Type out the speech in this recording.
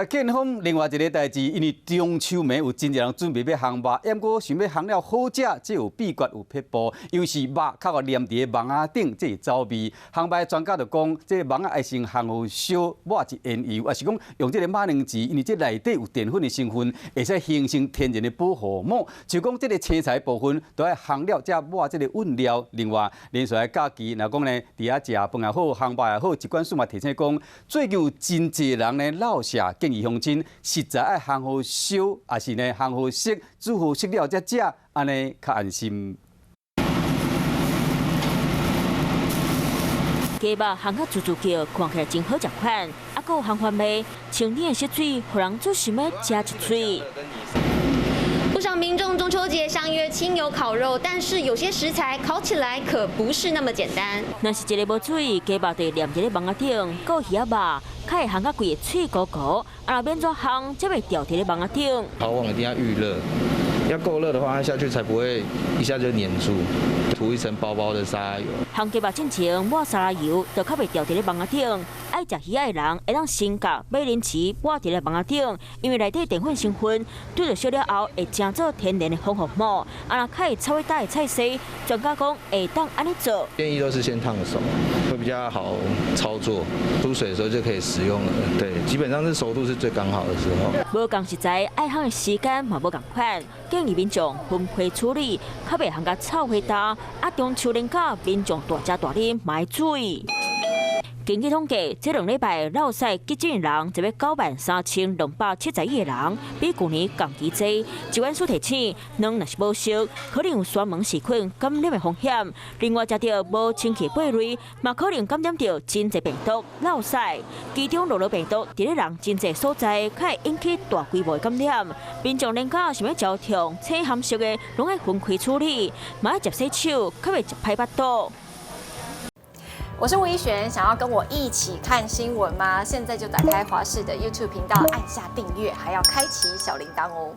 健康另外一个代誌，因為中秋暝有真濟人準備欲烘肉，毋過想欲烘了好食，這有秘訣有撇步，尤其是肉較予黏佇個網仔頂，這會走味。烘肉的專家就講，這個網仔愛先烘予燒，抹一煙油，抑是講用這個馬鈴薯，因為這內底有澱粉的成分，會使形成天然的保護膜。就講這個青菜部分，都愛烘了才抹這個醃料。另外，連續的假期，若講呢，佇遐食飯也好，烘肉也好，疾管署嘛提醒講，最近有真濟人呢落舍，建議鄉親食材愛烘予燒，抑是呢烘予熟，煮予熟了才食，按呢較安心。雞肉烘甲滋滋叫，看起來真好食款。啊，閣有烘番麥，清甜的色水，予人足想欲食一喙。不少民眾中秋節相約親友烤肉，但是有些食材烤起來可不是那麼簡單。若是一个無注意，雞肉就會黏佇咧網仔頂，閣有魚仔肉，較會烘甲規个脆糊糊。啊，若欲按怎烘，才袂牢佇咧網仔頂。烤網一定要預熱，要夠熱的話，它下去才不會一下就黏住，塗一層薄薄的沙拉油。烘雞肉進前抹沙拉油，就較袂牢佇咧網仔頂。愛食魚仔的人，會當先共馬鈴薯抹佇咧網仔頂，因為內底澱粉成分，拄著燒了後會成做天然的防護膜。啊，若較會臭味焦的菜色，專家講會當按呢做。建議都是先燙熟，會比較好操作，出水的時候就可以食用了。對，基本上是熟度是最剛好的時候。無仝食材愛烘的時間嘛無仝款，建議民眾分開處理，較袂烘甲臭火焦。啊，中秋連假民眾大食大啉，嘛愛注意。根據統計，這2禮拜落屎急診人就欲93,271個人，比舊年仝期濟。疾管署提醒，卵若是無熟，可能有沙門氏菌感染的風險。另外，食著無清氣貝類，嘛可能感染著真濟病毒落屎。其中，諾羅病毒佇咧人真濟所在，較會引起大規模感染。民眾連假想欲食長青鹹熟的，攏愛分開處理，嘛愛捷洗手，較袂食歹腹肚。我是吳怡璇，想要跟我一起看新聞嗎？現在就打開華視的 YouTube 頻道，按下訂閱，還要開啟小鈴鐺哦。